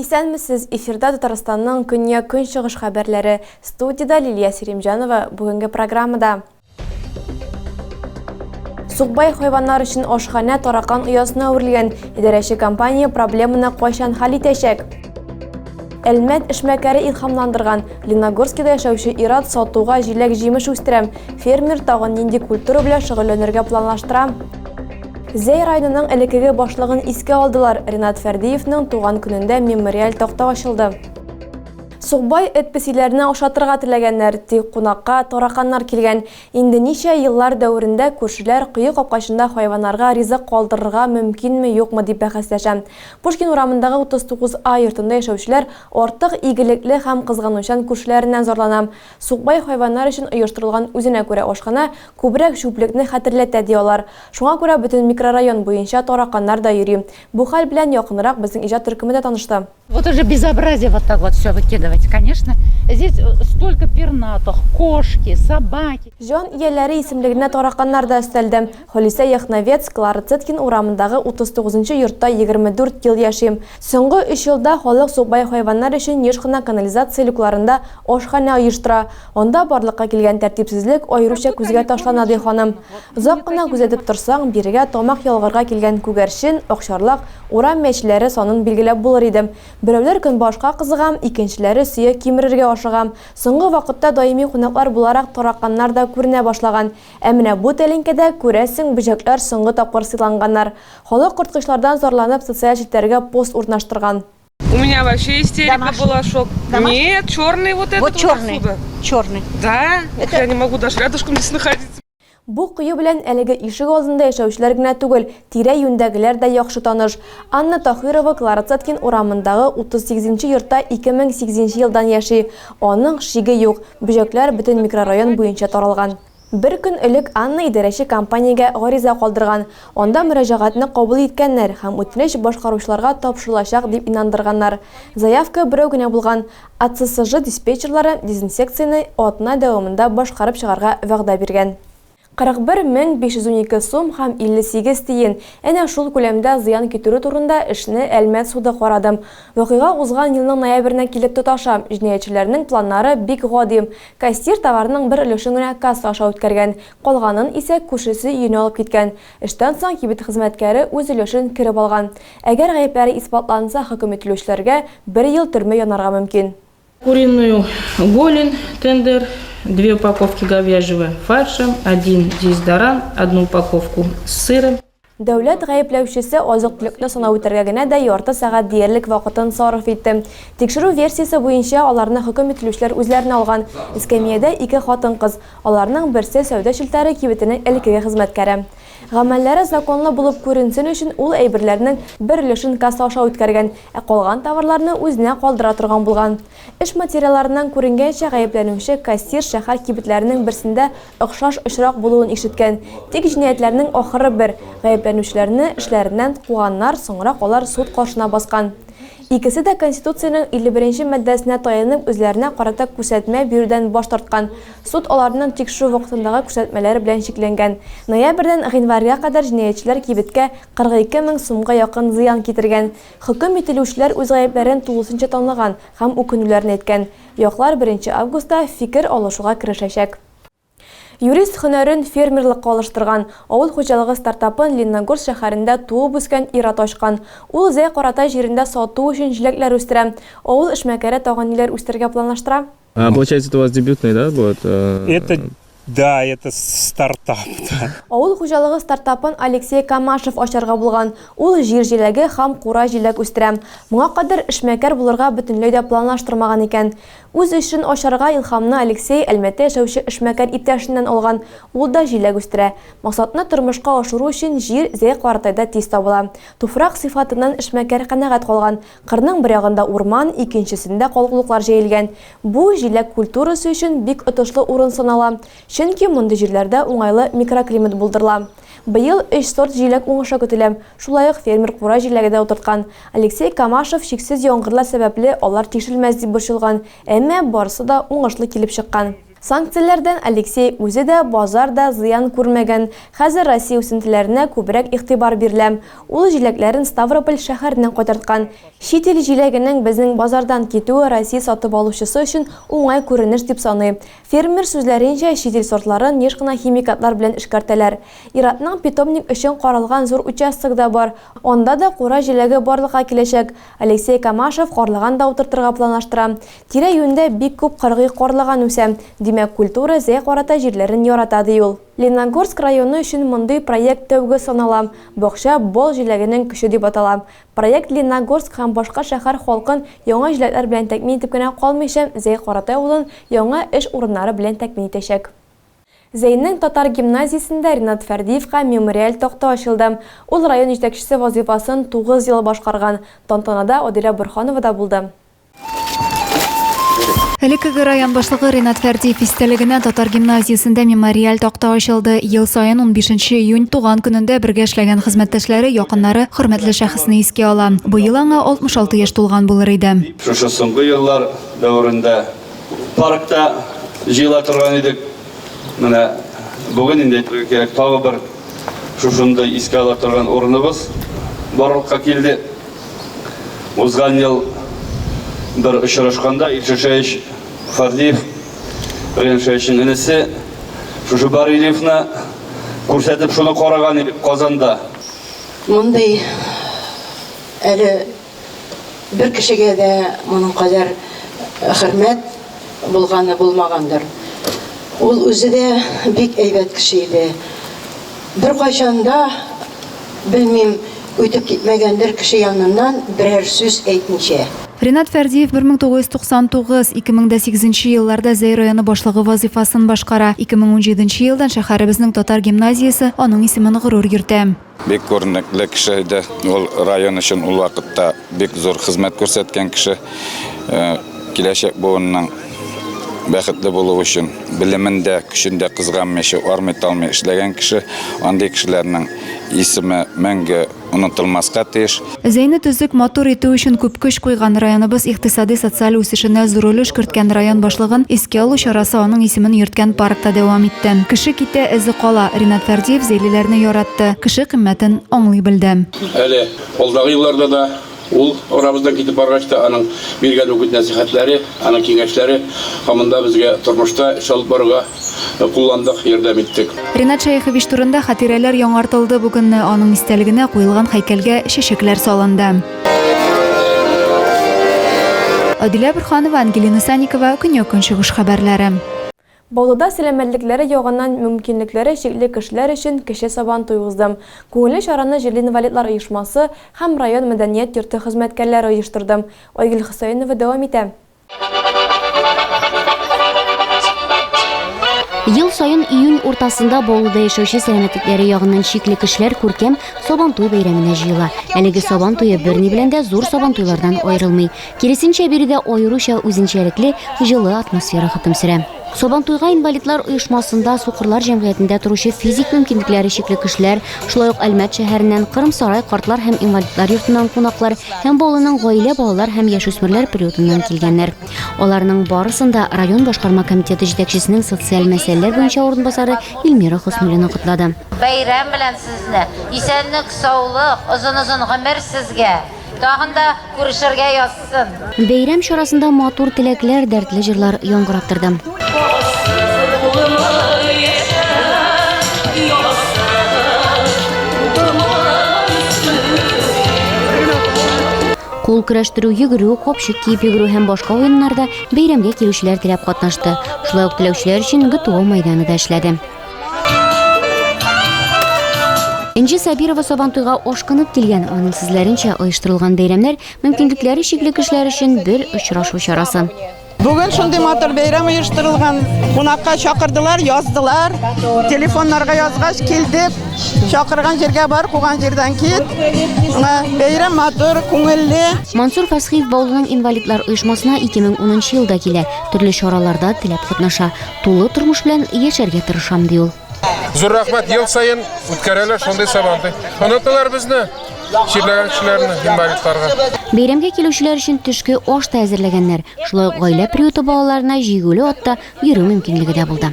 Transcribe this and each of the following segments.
Исәнмесез, эфирда Татарстанның көньяк-көнчыгыш хәбәрләре. Студиядә Лилия Серимҗанова. Бүгенге программада. Сукбай хайваннар өчен ашханә таракан оясына әверелгән. Идарәче компания проблеманы кайчан хәл итәчәк? Әлмәт эшмәкәре илһамландырган. Леногорскида яшәүче ир-ат сатуга җиләк-җимеш үстерә. Фермер тагын нинди культура белән шөгыльләнергә планлаштыра? Зәй районының элеккеге башлыгын искә алдылар. Ринат Фәрдиевның туган көнендә мемориаль такта ачылды. Сукбай эт-песиләрне ашатырга теләгәннәр, тик кунакка тараканнар килгән. Инде ничә еллар дәверендә күршеләр кое капкачында хайваннарга ризык калдырырга мөмкинме-юкмы дип бәхәсләшә. Пушкин урамындагы 39 А йортында яшәүчеләр артык игелекле һәм кызганучан күршеләреннән зарлана. Сукбай хайваннар өчен оештырылган үзенә күрә ашханә күбрәк чүплекне хәтерләтә, ди алар. Шуңа күрә бөтен микрорайон буенча тараканнар да йөри. Бу хәл белән якынрак безнең иҗат төркеме дә танышты. Вот уже безобразие вот так вот все выкидывать, конечно. Здесь столько пернатых, кошки, собаки. Җан ияләре исемлегенә тараканнар да өстәлде. Халисә Яхновец Клара Цеткин урамындагы 39 нчы йортта 24 ел яши. Соңгы өч елда халык сукбай хайваннар өчен еш кына канализация люкларында ашханә оештыра. Анда барлыкка килгән тәртипсезлек аеруча күзгә ташлана, ди ханым. Озак кына күзәтеп торсаң, бирегә тамак ялгарга килгән күгәрчен, акчарлак, урам мәчеләре санын билгеләп булыр иде. Берәүләр көнбагышка кызыга, икенчеләре сөяк кимерергә ашыга. Соңгы вакытта даими кунаклар буларак тараканнар да күренә башлаган. Ә менә бу тәлинкәдә, күрәсең, бөҗәкләр соңгы тапкыр сыйланганнар. Халык корткычлардан зарланып социаль челтәргә пост урнаштырган. У меня вообще истерика Домашний. была, шок. Домашний? Нет, черный вот этот Вот вот черный. отсюда. Черный. Да? Ух, Это- я не могу даже рядышком здесь находиться. Бу кое белән әлеге ишек алдында яшәүчеләр генә түгел, тирә-юньдәгеләр дә яхшы таныш. Анна Таһирова Клара Цеткин урамындагы 38 нче йортта 2008 нче елдан яши. Аның шиге юк, бөҗәкләр бөтен микрорайон буенча таралган. Бер көн элек Анна идарәче компаниягә гариза калдырган. Анда мөрәҗәгатьне кабул иткәннәр һәм үтенеч башкаручыларга тапшырылачак дип инандырганнар. Заявка берәү генә булган. АЦСЖ диспетчерлары дезинсекцияне атна дәвамында башкарып чыгарга вәгъдә биргән. 41 мең 512 сум һәм 58 тиен, әнә шул күләмдә зыян китерү турында эшне Әлмәт суды карады. Вакыйга узган елның ноябренә килеп тоташа. Җинаятьчеләрнең планнары бик гади. Кассир товарның бер өлешен генә касса аша үткәргән, калганын исә күршесе өенә алып киткән. Эштән соң кибет хезмәткәре үз өлешен кереп алган. Әгәр гаепләре исбатланса, хөкем ителүчеләргә бер ел төрмә янарга мөмкин. Куриную голень тендер, две упаковки говяжьего фарша, один дезодорант, одну упаковку с сыром. Дәүләт гаепләүчесе азык-төлекне санап үтәргә генә дә ярты сәгать диярлек вакытын сарыф итте. Тикшерү версиясе буенча, аларны хөкем ителүчеләр үзләренә алган. Эскәмиядә ике хатын-кыз. Аларның берсе сәүдә челтәре кибетенең элеккеге хезмәткәре. Гамәлләре законлы булып күренсен өчен ул әйберләрнең бер өлешен касса аша үткәргән, ә калган товарларны үзенә калдыра торган булган. Эш материалларыннан күренгәнчә, гаепләнүче кассир шәһәр кибетләренең берсендә охшаш очрак булуын ишеткән. Тик җинаятьләрнең ахыры бер, гаепләнүчеләрне эшләреннән куганнар, соңрак алар суд каршына баскан. Икесе дә Конституциянең 51 нче маддәсенә таянып үзләренә карата күрсәтмә бирүдән баш тарткан. Суд аларның тикшерү вакытындагы күрсәтмәләре белән чикләнгән. Ноябрьдән гыйнварга кадәр җинаятьчеләр кибеткә 42 мең сумга якын зыян китергән. Хөкем ителүчеләр үз гаепләрен тулысынча таныган һәм үкенүләрен әйткән. Яклар беренче августта фикер алышуга керешәчәк. Юрист һөнәрен фермерлыкка алыштырган. Авыл хуҗалыгы стартапын Лениногорск шәһәрендә туып-үскән ир-ат ачкан. Ул Зәй Каратай җирендә сату өчен җиләкләр үстерә. Авыл эшмәкәре тагын ниләр үстерергә планлаштыра? А, получается, это у вас дебютный, да, будет? Это Да, это стартап. Да. Авыл хуҗалыгы стартапын Алексей Камашев ачарга булган. Ул җир җиләге һәм кура җиләк үстерә. Моңа кадәр эшмәкәр булырга бөтенләй дә планлаштырмаган икән. Үз эшен ачарга илһамны Алексей Әлмәттә яшәүче эшмәкәр иптәшеннән алган, ул да җиләк үстерә. Максатны тормышка ашыру өчен җир Зәй-Каратайда тиз табыла. Туфрак сыйфатыннан эшмәкәр канәгать калган. Кырның бер ягында урман, икенчесендә калкулыклар җәелгән. Бу, җиләк культурасы өчен бик отышлы урын санала. Чөнки мондый җирләрдә уңайлы микроклимат булдырыла. Быел өч сорт җиләк уңышы көтелә. Шулай ук фермер кура җиләге дә утырткан. Алексей Камашев чиксез яңгырлар сәбәпле алар тишелмәс дип борчылган, әмма барысы да уңышлы килеп чыккан. Санкцияләрдән Алексей үзе дә, базар да зыян күрмәгән. Хәзер Россия үсентеләренә күбрәк игътибар бирелә. Ул җиләкләрен Ставрополь шәһәреннән кайтарткан. Чит ил җиләгенең безнең базардан китүе Россия сатып алучысы өчен уңай күренеш дип саный. Фермер сүзләренчә, чит ил сортларын еш кына химикатлар белән эшкәртәләр. Ир-атның питомник өчен каралган зур участогы да бар. Анда да кура җиләге барлыкка киләчәк. Алексей Камашев карлыган да утыртырга планлаштыра. Тирә-юньдә бик күп кыргый карлыган үсә. Димәк, культура Зәй карата җирләрен ярата, ди ул. Лениногорск районы өчен мондый проект тәүге санала. Бакча бал җиләгенең көче дип атала. Проект Лениногорск һәм башка шәһәр халкын яңа җиләкләр белән тәэмин итеп кенә калмыйча, Зәй-Каратай авылын яңа эш урыннары белән тәэмин итәчәк. Зәйнең татар гимназиясендә Ринат Фәрдиевка мемориаль такта ачылды. Ул район җитәкчесе вазыйфасын тугыз ел башкарган. Тантанада Адилә Борһанова да булды. Элеккеге район башлыгы Ринат Фәрдиев истәлегенә татар гимназиясендә мемориаль такта ачылды. Ел саен 15 июнь туган көнендә бергә эшләгән хезмәттәшләре, якыннары хөрмәтле шәхесне искә ала. Быел аңа 66 яшь тулган булыр иде. Шушы соңгы еллар дәверендә паркта җыела торган идек. Менә бүген инде әйтергә кирәк, тагы бер шушындый искә ала торган урыныбыз барлыкка килде. Узган ел бер очрашканда Илшат Шәевич Фәрдиев, Ренат Шәевичның энесе, шушы барельефны күрсәтеп шуны караган идек Казанда. Мондый әле бер кешегә дә моның кадәр хөрмәт булганы булмагандыр. Ул үзе дә бик әйбәт кеше иде. Беркайчан да, белмим, үтеп китмәгәндер кеше яныннан берәр сүз әйтмичә. Ринат Фәрдиев 1999, 2008 елларда Зәй районы башлыгы вазыйфасын башкара. 2017 елдан шәһәребезнең татар гимназиясе аның исемен горур йөртә. Бик күренекле кеше иде. Ул район өчен ул вакытта бик зур хезмәт күрсәткән кеше. Киләчәк буынның бәхетле булуы өчен белемен дә, көчен дә кызганмыйча, армый-талмый эшләгән кеше. Андый кешеләрнең исеме мәңге онытылмаска тиеш. Зәйне төзек, матур итү өчен күп көч куйган, районыбыз икътисади-социаль үсешенә зур өлеш керткән район башлыгын искә алу чарасы аның исемен йөрткән паркта дәвам итте. Кеше китә, эзе кала. Ринат Фәрдиев зәйлеләрне яратты, кеше кыйммәтен аңлый белде. Әле алдагы елларда да, ул арабыздан китеп баргач та, аның биргән үгет-нәсыйхәтләре, аның киңәшләре һаман да безгә тормышта эш алып баруга кулландык, ярдәм иттек. Ринат Шәехович турында хатирәләр яңартылды бу көнне, аның истәлегенә куелган һәйкәлгә чәчәкләр салынды. Адилә Борһанова, Ангелина Санникова, Көньяк-Көнчыгыш хәбәрләре. Баулыда сәламәтлекләре ягыннан мөмкинлекләре чикле кешеләр өчен кече Сабантуй узды. Күңелле чараны җирле инвалидлар оешмасы һәм район мәдәният йорты хезмәткәрләре оештырды. Айгөл Хөсәенова дәвам итә. Ел саен июнь уртасында Баулыда яшәүче сәламәтлекләре ягыннан чикле кешеләр күркәм Сабантуй бәйрәменә җыела. Әлеге Сабан туе берни белән дә зур Сабантуйлардан аерылмый. Киресенчә, биредә аеруча үзенчәлекле, җылы атмосфера хөкем сөрә. Сабантуйга инвалидлар оешмасында, сукырлар җәмгыятендә торучы физик мөмкинлекләре чикле кешеләр, шулай ук Әлмәт шәһәреннән, Кырым-Сарай картлар һәм инвалидлар йортыннан кунаклар һәм Баулының гаилә, балалар һәм яшүсмерләр приютыннан килгәннәр. Аларның барысын да район башкарма комитеты җитәкчесенең социаль мәсьәләләр буенча урынбасары Эльмира Хөснуллина котлады. Бәйрәм белән сезне! Исәнлек, саулык, озын-озын гомер сезгә! Тагын да күрешергә язсын. Бәйрәм чарасында матур теләкләр, дәртле җырлар яңгырап торды. Кул көрәштерү, йөгерү, капчык киеп йөгерү һәм башка уеннарда бәйрәмгә килүчеләр теләп катнашты. Шулай ук теләүчеләр өчен ГТО мәйданы да эшләде. Энҗе Сабирова Сабантуйга ашкынып килгән. Аның сүзләренчә, оештырылган бәйрәмнәр мөмкинлекләре чикле кешеләр өчен бер очрашу чарасы. Бүген шундый матур бәйрәм оештырылган. Кунакка чакырдылар, яздылар. Телефоннарга язгач килдек. Чакырган җиргә бар, куган җирдән кит. Менә бәйрәм матур, күңелле. Мансур Фәсхиев Баулының инвалидлар оешмасына 2010 елда килә. Төрле чараларда теләп катнаша. Тулы тормыш белән яшәргә тырышам, ди ул. Зур рәхмәт, ел саен үткәрәләр шундый сабантуй. Оныталар безне. Чирләгән кешеләрне, инвалидларга. Бәйрәмгә килүчеләр өчен төшке аш та әзерләгәннәр. Шулай ук гаилә приюты балаларына җигүле атта йөрү мөмкинлеге дә булды.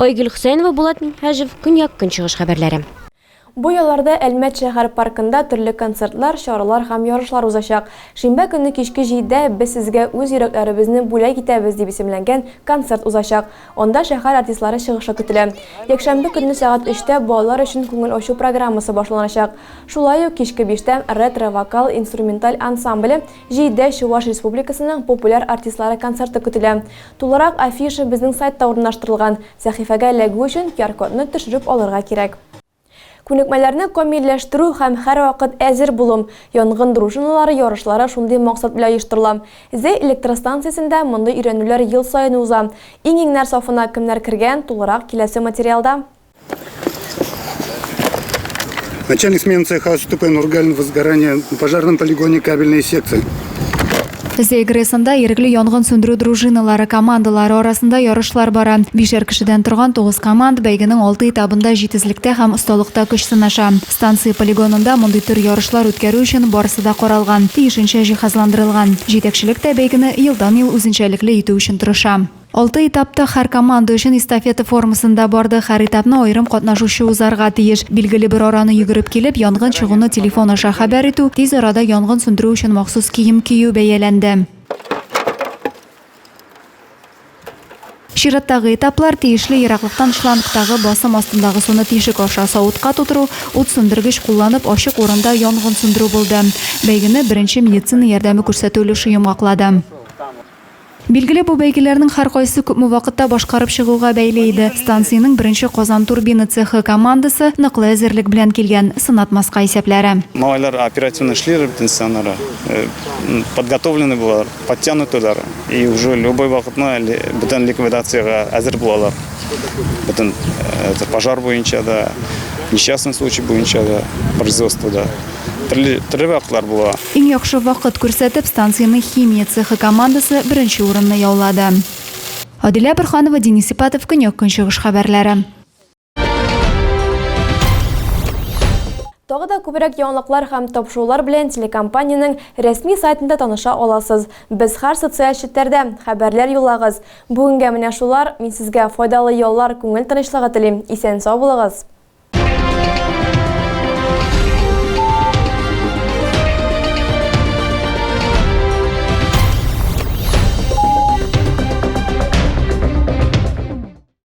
Айгөл Хөсәенова, Булат Минһаҗев, Көньяк-Көнчыгыш хәбәрләре. Бу ялларда Әлмәт шәһәр паркында төрле концертлар, чаралар һәм ярышлар узачак. Шимбә көнне кичке җидедә Без сезгә үз йөрәкләребезне бүләк итәбез дип исемләнгән концерт узачак. Анда шәһәр артистлары чыгышы көтелә. Якшәмбе көнне сәгать өчтә балалар өчен күңел ачу программасы башланачак. Шулай ук кичке биштә Ретро вокал-инструменталь ансамбле, җидедә Чуваш Республикасының популяр артистлары концерты көтелә. Тулырак афиша безнең сайтта урнаштырылган. Сәхифәгә эләгү өчен QR-кодны төшереп алырга кирәк. Күнекмәләрне камилләштерү һәм һәрвакыт әзер булу, янгын дружиналары ярышлары шундый максат белән оештырыла. Зәй электростанциясендә мондый өйрәнүләр ел саен уза. Иң-иңнәр сафына кемнәр кергән, тулырак киләсе материалда. Начальник смены цеха АСТП Нургалин возгорание на пожарном полигоне кабельной секции. Зәй ГРЭСында ирекле янгын сүндерү дружиналары командалары арасында ярышлар бара. Бишәр кешедән торган тугыз команд бәйгенең алты этабында җитезлектә һәм осталыкта көч сынаша. Станция полигонында мондый төр ярышлар үткәрү өчен барысы да каралган, тиешенчә җиһазландырылган. Җитәкчелек тә бәйгене елдан-ел үзенчәлекле итү өчен тырыша. Алты этап та һәр команда өчен эстафета формасында барды, һәр этапны аерым катнашучы узарга тиеш. Билгеле бер араны йөгереп килеп, янгын чыгуны телефон аша хәбәр итү, тиз арада янгын сүндерү өчен махсус кием кию бәяләнде. Чираттагы этаплар, тиешле ераклыктан шлангтагы басым астындагы суны тишек аша савытка тутыру, ут сүндергеч кулланып ачык урында янгын сүндерү булды. Бәйгене беренче медицина ярдәме күрсәтү өлеше йомгаклады. Билгеле, бу бәйгеләрнең һәркайсы күпме вакытта башкарып чыгуга бәйле иде. Станциянең беренче Казан турбина цехы командасы ныклы әзерлек белән килгән, сынатмаска исәпләре. Малайлар оперативно эшлиләр бөтенесе аннары, подготовлены булалар, подтянутыйлар и уже любой вакытны бөтен ликвидациягә әзер булалар. Бөтен пожар буенча да, несчастный случай буенча да, производствода. Төрле, төрле вакытлар була. Иң яхшы вакыт күрсәтеп, станциянең химия цехы командасы беренче урынны яулады. Адилә Борһанова, Денис Ипатов, Көньяк-Көнчыгыш хәбәрләре. Тагы да күбрәк яңалыклар һәм тапшырулар белән телекомпаниянең рәсми сайтында таныша аласыз. Без һәр социаль челтәрдә, хәбәрләр юллагыз. Бүгенгә менә шулар, мин сезгә файдалы яллар, күңел тынычлыгы телим. Исән-сау булыгыз!